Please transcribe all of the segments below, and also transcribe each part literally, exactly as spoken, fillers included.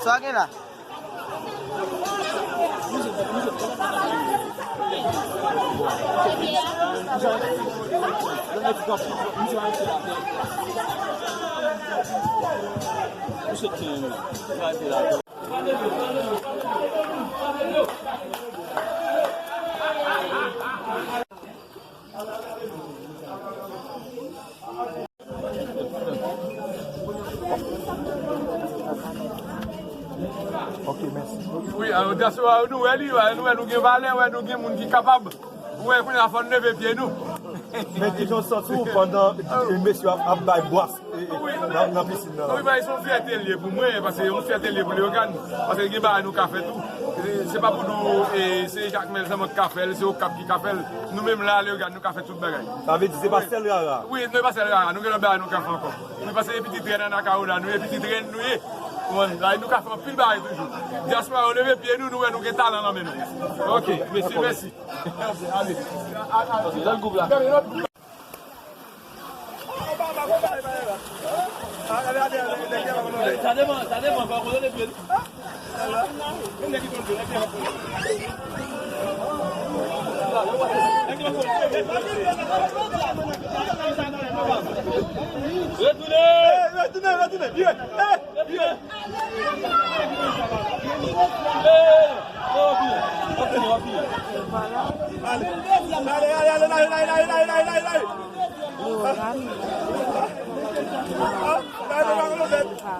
Sa gen la? Ok, mèsi. Wi, alò, dyaspora, nou wè li, wè, nou wè, nou gen valè, wè, nou gen moun ki kapab. Ou wè, kounye a fò n leve pye nou. Men kijan w santi w pandan mesye ap, ap bay bwas e, e, nan, nan pisin nan? Wi, men se yon fyète l ye pou mwen, paske se yon fyète l ye pou Leyogàn, paske gen bagay nou ka fè tou. E, se pa pou nou, e, se Jakmèl sèlman ki ka fè l, se Okap ki ka fè l. Nou menm la, Leyogàn, nou ka fè tout bagay. Sa vle di se pa sèl Rara? Wi, nou, se pa sèl Rara, nou gen lòt bagay nou ka fè ankò. Wi, paske e pitit rèn Anakawona, nou e pitit rèn nou ye. Ou konprann? La, nou ka fè anpil bagay toujou. Dyaspora yo, leve pye nou, nou wè nou gen talan nan men nou. Ok, mesye, mèsi. Retounen! Retounen, retounen, vire! Vire! Ale, ale, ale, ale, ale.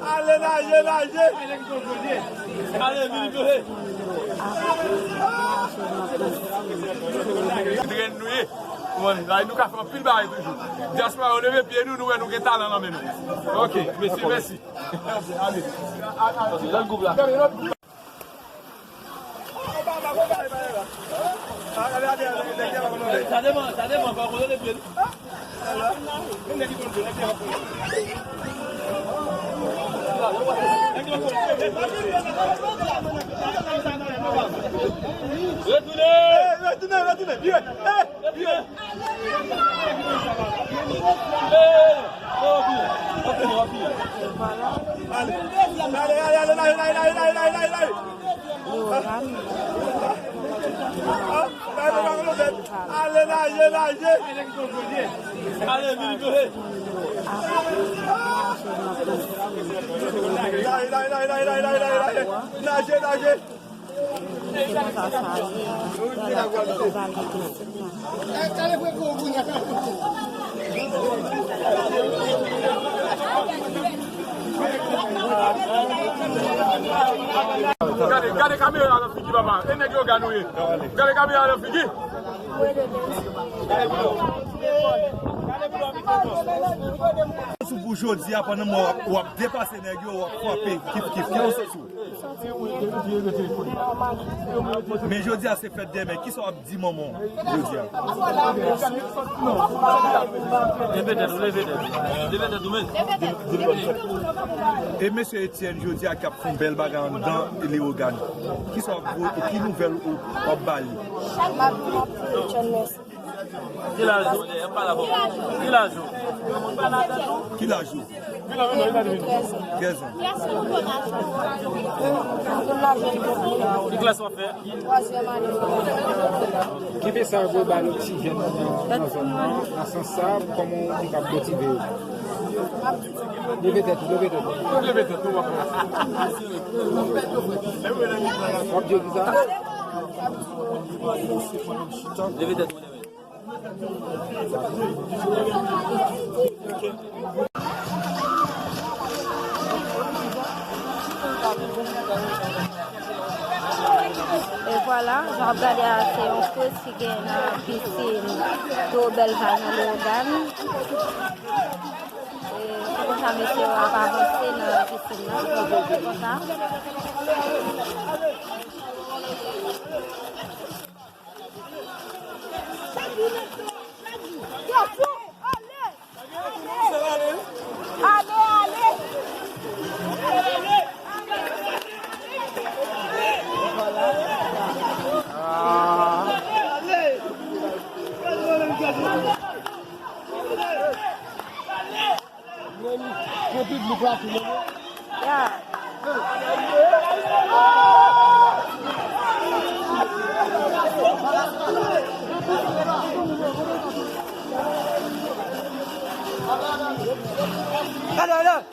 Ale, naje, naje. Ale, vini, vini. Grenn nou ye. Ou konprann? La, nou ka fè anpil bagay toujou. Dyaspora yo, leve pye nou, nou wè nou gen talan nan men nou. Ok, mesye, mèsi. Retounen! Retounen, retounen! Vire! Vire! Ale, naje, naje. Ale, vini, vini. Naje, naje, naje, naje. Naje, naje. Gade, gade kamera nan figi, papa. E nèg yo gade nou ye. Gade kamera nan figi. Sou pou jodi a, pandan w ap, w ap depase nèg yo, w ap frape, kif, kif, ki yon sou. Men jodi a se fèt dèmen, kisa w ap di manman w jodi a? Leve tèt ou, leve tèt ou. Leve tèt ou, men. E mesye Etienne jodi a k ap fè yon bèl bagay anndan Leyogàn. Kisa w ap voye, ki nouvèl ou w ap ba li? M ap di Etienne mèsi. Ki laj ou? Ki laj ou? Ki laj ou? Trèz an. Ki klas w ap fè? Twazyèm ane. Ki mesaj ou ba lòt ti jèn nan, nan zòn nan, nan sans sa, kòman ou ka motive yo? Leve tèt ou, leve tèt ou. Leve tèt ou, w ap w ap di yo kisa? Leve tèt ou. E vwala, jan w ap gade a, se yon koz ki gen nan pisin Tro Bèl Vay nan Leyogàn. E se konsa mesye yo ap avanse nan pisin nan, konsa. Ale, ale. Pran piblik la tou, men. Ya. Alò, alò.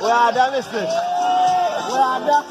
Wè Ada, mesye. Wè Ada.